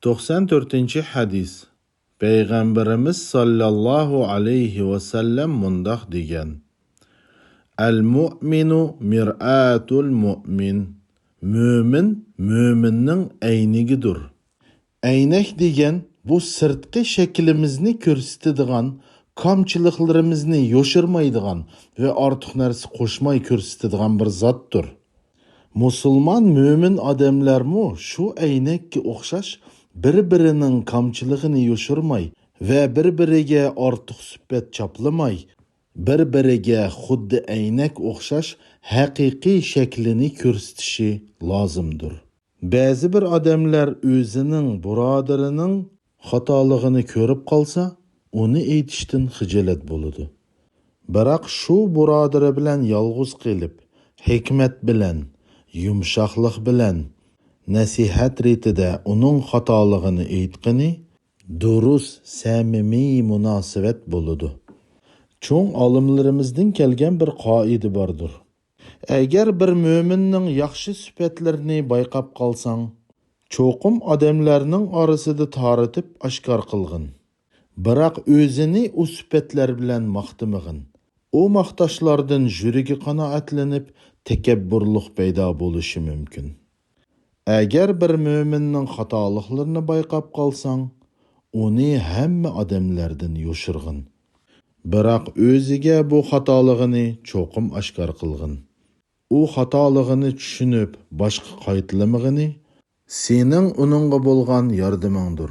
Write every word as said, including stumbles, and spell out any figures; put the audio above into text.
توقسان تۆتىنچى ھەدىس. پەيغەمبىرىمىز ساللاللاھۇ ئەلەيھى ۋەسەللەم مۇنداق دېگەن: «ئەل مۇئمىنۇ مىرئەتۇل مۇئمىن.» مۆمىن مۆمىننىڭ ئەينىكىدۇر. ئەينەك دېگەن بۇ سىرتقى شەكلىمىزنى كۆرسىتىدىغان، كامچىلىقلىرىمىزنى يوشۇرمايدىغان ۋە ئارتۇق نەرسە قوشماي كۆرسىتىدىغان بىر زاتتۇر. مۇسۇلمان مۆمىن ئادەملەرمۇ شۇ ئەينەككە ئوخشاش بىر-بىرىنىڭ كامچىلىقىنى يوشۇرماي ۋە بىر-بىرىگە ئارتۇق سۈپەت چاپلىماي، بىر-بىرىگە خۇددى ئەينەك ئوخشاش ھەقىقىي شەكلىنى كۆرسىتىشى لازىمدۇر. بەزى بىر ئادەملەر ئۆزىنىڭ بۇرادىرىنىڭ خاتالىقىنى كۆرۈپ قالسا، ئۇنى ئېيتىشتىن خىجالەت بولىدۇ. بىراق شۇ بۇرادىرى بىلەن يالغۇز قېلىپ، ھېكمەت بىلەن، يۇمشاقلىق بىلەن، نەسىھەت رېتىدە ئۇنىڭ خاتالىقىنى ئېيتقىنى دۇرۇس، سەمىمىي مۇناسىۋەت بولىدۇ. چوڭ ئالىملىرىمىزدىن كەلگەن بىر قائىدە باردۇر. ئەگەر بىر مۆمىننىڭ ياخشى سۈپەتلىرىنى بايقاپ قالساڭ، چوقۇم ئادەملەرنىڭ ئارىسىدا تارىتىپ ئاشكار قىلغىن. بىراق ئۆزىنى ئۇ سۈپەتلەر بىلەن ماختىمىغىن. ئۇ ماختاشلاردىن يۈرىكى قانائەتلىنىپ، تەكەببۇرلۇق پەيدا بولۇشى مۇمكىن. ئەگەر بىر مۆمىننىڭ خاتالىقلىرىنى بايقاپ قالساڭ، ئۇنى ھەممە ئادەملەردىن يوشۇرغىن. بىراق ئۆزىگە بۇ خاتالىقىنى چوقۇم ئاشكار قىلغىن. ئۇ خاتالىقىنى چۈشىنىپ، باشقا قايتىلىمىغىنى سېنىڭ ئۇنىڭغا بولغان ياردىمىڭدۇر.